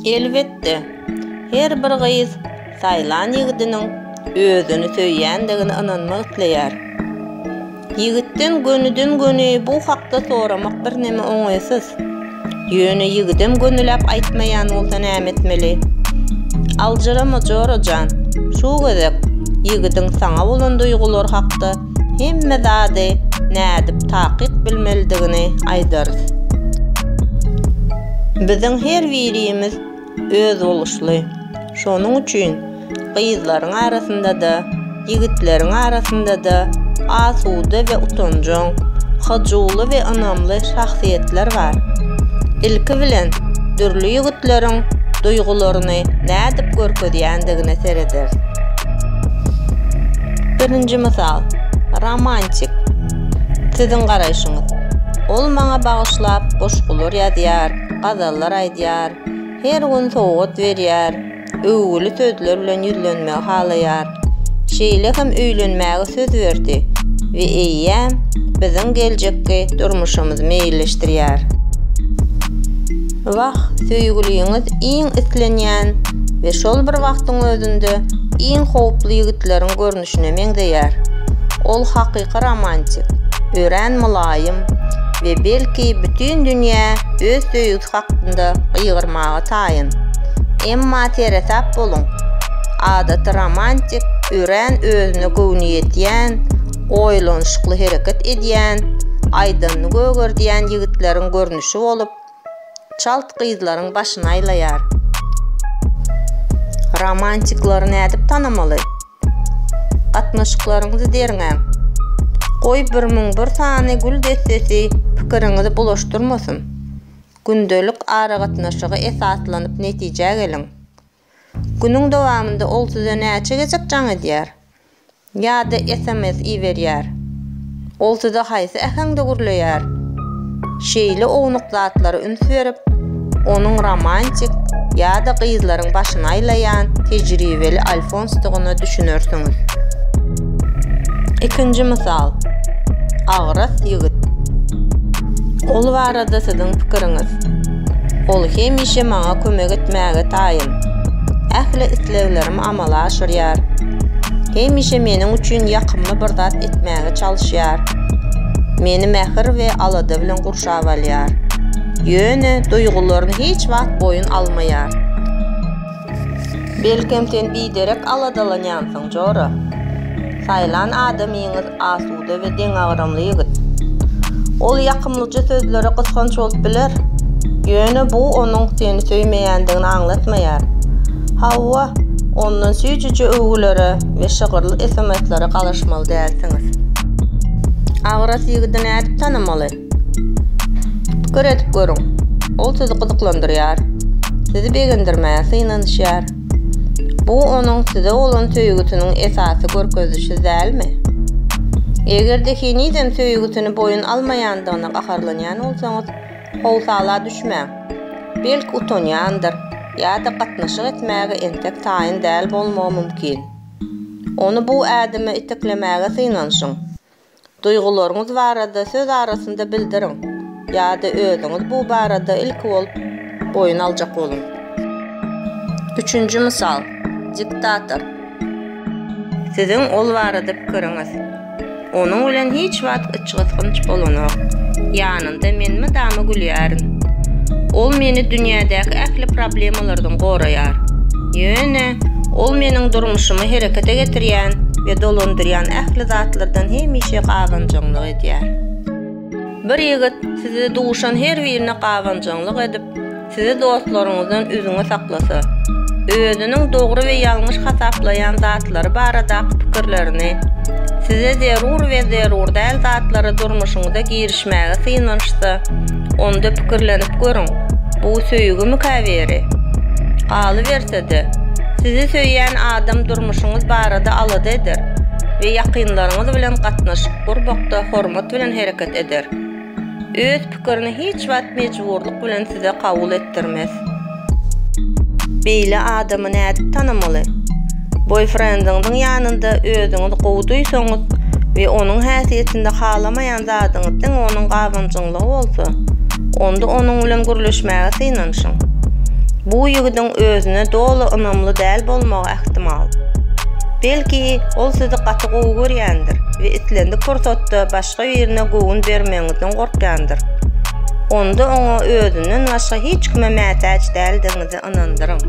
Elbetde, her bir gyz saýlan ýigidiniň özüni söýýändigine ynanmak isleýär. Ýigitden gönüden-göni bu hakda soramak birneme oňaýsyz. Ýöne ýigidem gönüläp aýtmaýan bolsa näme etmeli? Aljyrama jora jan, şu gezek ýigidiň saňa bolan duýgulary hakda hemme zady nädip takyk bilmelidigini aýdarys. Biziň her birimiz özboluşly. Şonuň üçin gyzlaryň arasynda-da, ýigitleriň arasynda-da asuda we utanjaň, hyjuwly we ynamly şahsyýetler bar. Ilki bilen, dürli ýigitleriň duýgularyny nädip görkezýändigine serederis. Birinji mysal, romantik. Siziň garaýşyňyz. Ol maňa bagyşlap goşgular ýazýar, gazallar aýdýar, Her gün sowgat berýär, öwgüli sözler bilen ýüzlenmegi halaýar. Şeýle hem öýlenmäge söz berdi we eýýäm biziň geljekki durmuşymyzy meýilleşdirýär. Wah, söýgüliňiz iň islenýän we şol bir wagtyň özünde iň howply ýigitleriň görnüşine meňzeýär. Ol hakyky romantik, örän mylaýym we belki bütin dünýä öz söýgüsi hakynda gygyrmaga taýyn. Emma seresap boluň! Adaty romantik örän özüne göwni ýetýän, oýlanyşykly hereket edýän, aýdanyny gögerdýän ýigitleriň görnüşi bolup, çalt gyzlaryň başyny aýlaýar. Romantiklary nädip tanamaly? Gatnaşyklaryňyzy derňäň. Goý 1001 sany gül dessesi pikiriňizi bulaşdyrmasyn. Gündelik aragatnaşyga esaslanyp netijä geliň. Günüň dowamynda ol size näçe gezek jaň edýär? Ýa-da sms iberýär? Ol size haýsy äheňde gürleýär? Şeýle ownuk zatlara üns berip, onuň romantik ýa-da gyzlaryň başyny aýlaýan tejribeli alfonsdygyna düşünersiňiz. Ikinji mysal. Agras ýigit. Ol barada siziň pikiriňiz. Ol hemişe maňa kömek etmäge taýyn. Ähli isleglerimi amala aşyrýar. Hemişe meniň üçin ýakymly bir zat etmäge çalyşýar. Meni mähir we alada bilen gurşap alýar. Ýöne duýgularyny hiç wagt boýun almaýar. Belkem sen biderek aladalanýansyň, jora. Saýlan adamyňyz asuda we deňagramly ýigit. Ol ýakymlyja sözlere gysganç bolup biler, ýöne bu onuň seni söýmeýändigini aňlatmaýar. Hawa, ondan süýjüje öwgülere we şygyrly sms-lere garaşmaly dälsiňiz. Agras ýigidi nädip tanamaly? Pikir edip görüň, ol sizi gyzyklandyrýar, sizi begendirmäge synanyşýar. Bu onuň size bolan söýgüsiniň esasy görkezijisi dälmi? Eger-de henizem söýgüsini boýun almaýandygyna gaharlanýan bolsaňyz, howsala düşmäň. Belki utanýandyr ýa-da gatnaşyk etmäge entek taýyn däl bolmagy mümkin. Ony bu ädime iteklemäge synanyşyň. Duýgularyňyz barada söz arasynda bildiriň ýa-da özüňiz bu barada ilki bolup boýun aljak boluň. Üçünji mysal, diktator. Siziň ol barada pikiriňiz. Onuň bilen hiç wagt içgysgynç bolanok. Ýanynda men mydama gülýärin. Ol meni dünýädäki ähli problemalardan goraýar. Ýöne ol meniň durmuşymy herekete getirýän we dolandyrýan ähli zatlardan hemişe gabanjaňlyk edýär. Bir ýigit size duşan her birine gabanjaňlyk edip, sizi dostlaryňyzdan üzňe saklasa, özüniň dogry we ýalňyş hasaplaýan zatlary baradaky pikirlerini, size zerur we zerur däl zatlary durmuşyňyza girişmäge synanyşsa, onda pikirlenip görüň, bu söýgümikä beri? Galyberse-de, sizi söýýän adam durmuşyňyz barada alada eder we ýakynlaryňyz bilen gatnaşyk gurmakda hormat bilen hereket eder. Öz pikirini hiç wagt mejburlyk bilen size kabul etdirmez. Beýle adamy nädip tanamaly? Boýfrendiňiziň ýanynda özüňizi gowy duýsaňyz we onuň häsiýetinde halamaýan zadyňyz diňe onuň gabanjaňlygy bolsa, onda onuň bilen gürleşmäge synanyşyň. Bu ýigidiň özüne doly ynamly däl bolmagy ähtimal. Belki, ol sizi gaty gowy görýändir we islendik pursatda başga birine göwün bermegiňizden gorkýandyr. Onda oňa özünden başga hiç kime mätäç däldigiňizi ynandyryň.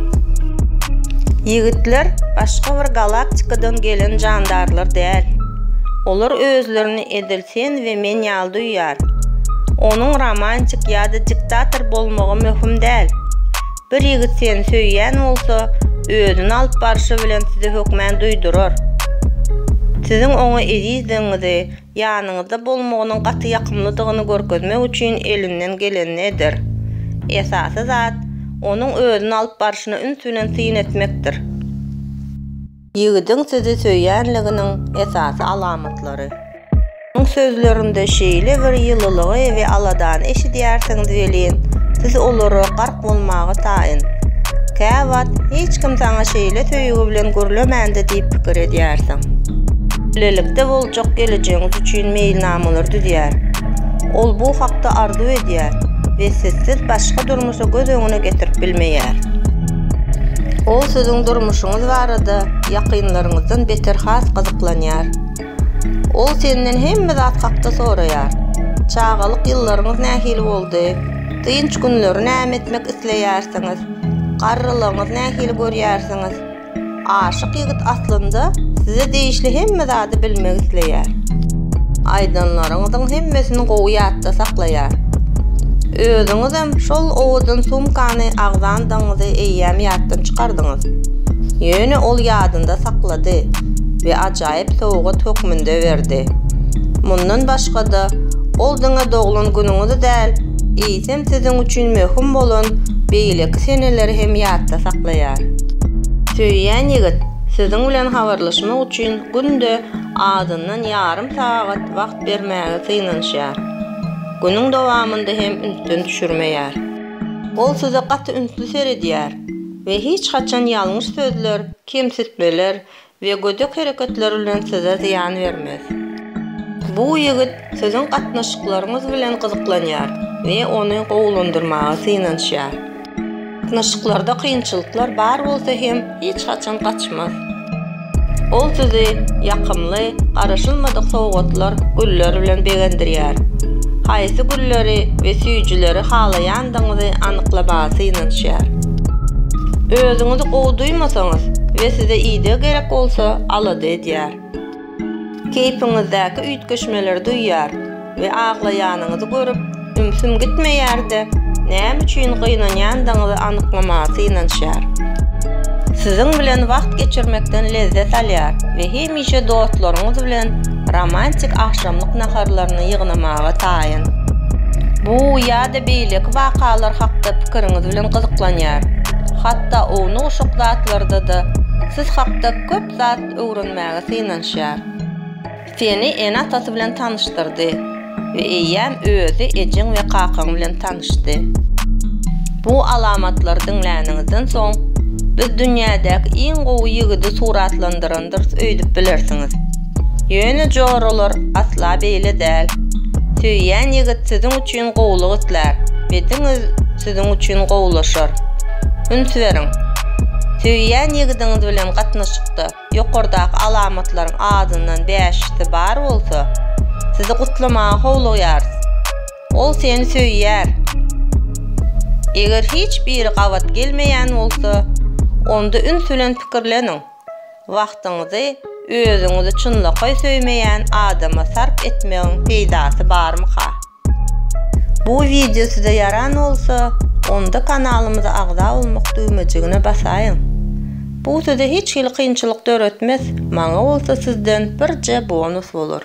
Ýigitler başga bir galaktikadan gelen jandarlar däl. Olar özlerini edil sen we men ýaly duýýar. Onuň romantik ýa-da diktator bolmagy möhüm däl. Bir ýigit seni söýýän bolsa, özüni alyp barşy bilen size hökmän duýdurar. Siziň oňa ezizdigiňizi, ýanyňyzda bolmagynyň gaty ýakymlydygyny görkezmek üçin elinden gelenini eder. Esasy zat, onuň özüni alyp barşyna üns bilen syn etmekdir. Ýigidiň sizi söýýänliginiň esasy alamatlary. Onuň sözlerinde şeýle bir ýylylygy we aladany eşidýärsiňiz welin, siz olara gark bolmaga taýyn. Käwagt hiç kim saňa şeýle söýgi bilen gürlemändi diýip pikir edýärsiň. Bilelikde boljak gelejegiňiz üçin meýilnamalar düzýär. Ol bu hakda arzuw edýär we sizsiz başga durmuşy göz öňüne getirip bilmeýär. Ol siziň durmuşyňyz barada ýakynlaryňyzdan beter has gyzyklanýar. Ol senden hemme zat hakda soraýar. Çagalyk ýyllaryňyz nähili boldy? Dynç günleri näme etmek isleýärsiňiz? Garrylygyňyzy nähili görýärsiňiz? Aşyk ýigit aslynda size degişli hemme zady bilmek isleýär. Aýdanlaryňyzyň hemmesini gowy ýatda saklaýar. Özüňizem şol owadan sumkany agzandygyňyzy eýýäm ýatdan çykardyňyz. Ýöne ol ýadynda saklady we ajaýyp sowgat hökmünde berdi. Mundan başga-da, ol diňe doglan günüňizi däl, eýsem siziň üçin möhüm bolan beýleki seneleri hem ýatda saklaýar. Söýýän ýigit siziň bilen habarlaşmak üçin günde azyndan ýarym sagat wagt bermäge synanyşýar. Günüň dowamynda hem ünsden düşürmeýär. Ol size gaty ünsli seredýär we hiç haçan ýalňyş sözler, kemsitmeler we gödek hereketler bilen size zyýan bermez. Bu ýigit siziň gatnaşyklaryňyz bilen gyzyklanýar we ony gowulandyrmaga synanyşýar. Gatnaşyklarda kynçylyklar bar bolsa hem hiç haçan gaçmaz. Ol sizi ýakymly, garaşylmadyk sowgatlar, güller bilen begendirýär. Haýsy gülleri we süýjüleri halaýandygyňyzy anyklamaga synanyşýar. Özüňizi gowy duýmasaňyz we size ideg gerek bolsa, alada edýär. Keýpiňizdäki üýtgeşmeleri duýýar we aglaýanyňyzy görüp, ümsüm gitmeýär-de, näme üçin gynanýandygyňyzy anyklamaga synanyşýar. Siziň bilen wagt geçirmekden lezzet alýar we hemişe dostlaryňyz bilen romantik agşamlyk naharlaryny ýygnamaga taýyn. Bu ýa-da beýleki wakalar hakda pikiriňiz bilen gyzyklanýar. Hatda ownuk-uşak zatlarda-da siz hakda köp zat öwrenmäge synanyşýar. Seni ene-atasy bilen tanyşdyrdy we eýýäm özi ejeň we kakaň bilen tanyşdy. Bu alamatlary diňläniňizden soň, biz dünýädäki iň gowy ýigidi suratlandyrandyrys öýdüp bilersiňiz. Ýöne joralar, asla beýle däl. Söýýän ýigit siziň üçin gowulyk islär we diňe siziň üçin gowulaşar. Üns beriň! Söýýän ýigidiňiz bilen gatnaşykda ýokardaky alamatlaryň azyndan bäşisi bar bolsa, sizi gutlamaga howlugýarys. Ol seni söýýär. Eger hiç biri gabat gelmeýän bolsa, onda üns bilen pikirleniň. Wagtyňyzy özüňizi çynlakaý söýmeýän adama sarp etmegiň peýdasy barmyka? Bu wideo size ýaran bolsa, onda kanalymyza agza bolmak düwmejigine basaýyň. Bu size hiç hili kynçylyk döretmez, maňa bolsa sizden birje bonus bolar.